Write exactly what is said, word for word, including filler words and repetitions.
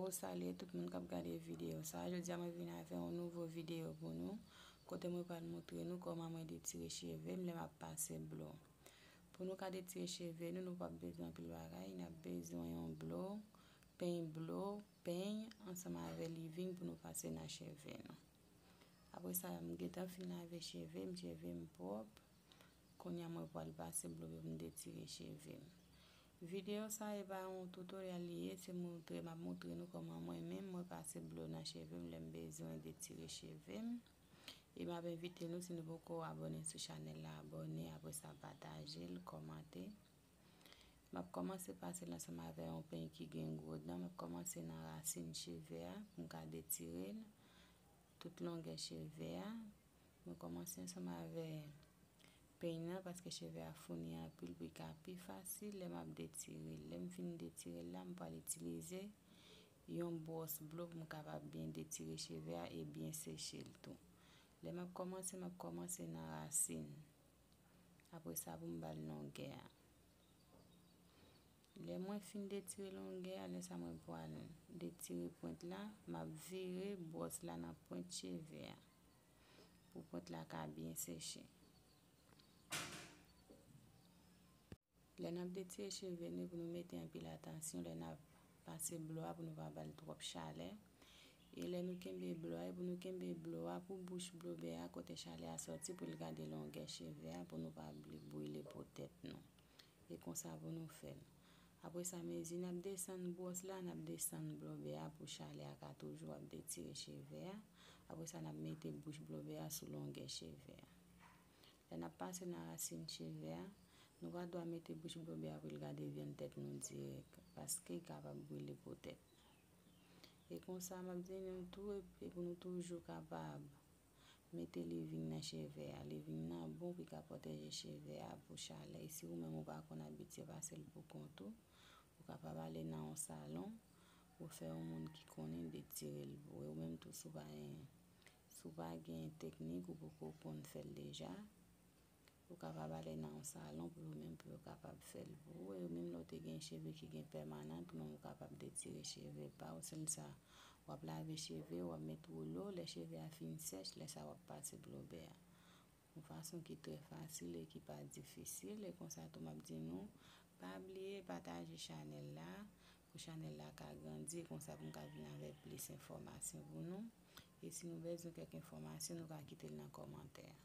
Ou salye tout moun k ap gade videyo sa. Jodi a mwen vin avè yon nouvo videyo pou nou, kote mwen pral montre nou kòman mwen detire cheve m lè m ap pase blo. Pou nou ka detire cheve nou, nou p ap bezwen anpil bagay. N ap bezwen yon blo, peny blo, peny ansanm avè living pou nou pase nan cheve nou. Apre sa, m gentan fin lave cheve m, cheve m pwòp. Kounye a mwen pral pase blo pou m detire cheve m. Videyo sa e pa yon tutorial li ye, se montre, m ap montre nou kòman mwen menm mwen pase blo nan cheve m lè m bezwen detire cheve m. E m ap envite nou, si nou poko abòne sou chanèl la, abòne, apre sa pataje l, kòmante. M ap kòmanse pase l ansanm avè yon peny ki gen gwo dan. M ap kòmanse nan rasin cheve a pou m ka detire l tout longè cheve a. Mwen kòmanse ansanm avè peny nan paske cheve a founi anpil pou l ka pi fasil lè m ap detire l. Lè m fin detire l la, m pral itilize yon bwòs blo pou m kapab byen detire cheve a e byen seche l tou. Lè m ap kòmanse, m ap kòmanse nan rasin. Apre sa, pou m ba l longè a. Lè mwen fin detire longè a, lè sa mwen pral detire pwent la, m ap vire bwòs la nan pwent cheve a pou pwent la ka byen seche. Lè n ap detire cheve nou, pou nou mete anpil atansyon lè n ap pase blo a pou nou pa ba l twòp chalè. E lè nou kenbe blo a, e pou nou kenbe blo a pou bouch blo bè a kote chalè a sòti pou l gade longè cheve a pou nou pa brile po tèt nou. E konsa pou nou fè l. Apre sa, mezi n ap desann bwòs la, n ap desann blo bè a pou chalè a ka toujou ap detire cheve a. Apre sa, n ap mete bouch blo bè a sou longè cheve a. Lè n ap pase nan rasin cheve a, nou pa dwa mete bouch blo bè a pou l gade vyann tèt nou dirèk, paske l kapab brile po tèt. E konsa, m ap di nou tou, e pou nou toujou kapab mete living nan cheve a. Living nan bon pou l ka pwoteje cheve a pou chalè. E si ou menm ou pa konn abitye pase l pou kont ou, ou kapab ale nan yon salon, ou fè yon moun ki konnen detire l pou ou. Ou menm tou, si w pa gen, si w pa gen teknik, ou poko konn fè l deja, ou kapab ale nan yon salon pou yo menm, pou yo kapab fè l pou ou. E menm lè w te gen cheve ki gen pèmanan, ou menm ou kapab detire cheve pa w. Sèl sa, w ap lave cheve, w ap met woulo, lè cheve a fin sèch, lè sa w ap pase blo bè a. Yon fason ki trè fasil e ki pa difisil. E konsa tou, m ap di nou, pa bliye pataje chanèl la, pou chanèl la ka grandi, e konsa pou m ka vin avèk plis enfòmasyon pou nou. E si nou bezwen kèk enfòmasyon, nou ka kite l nan kòmantè a.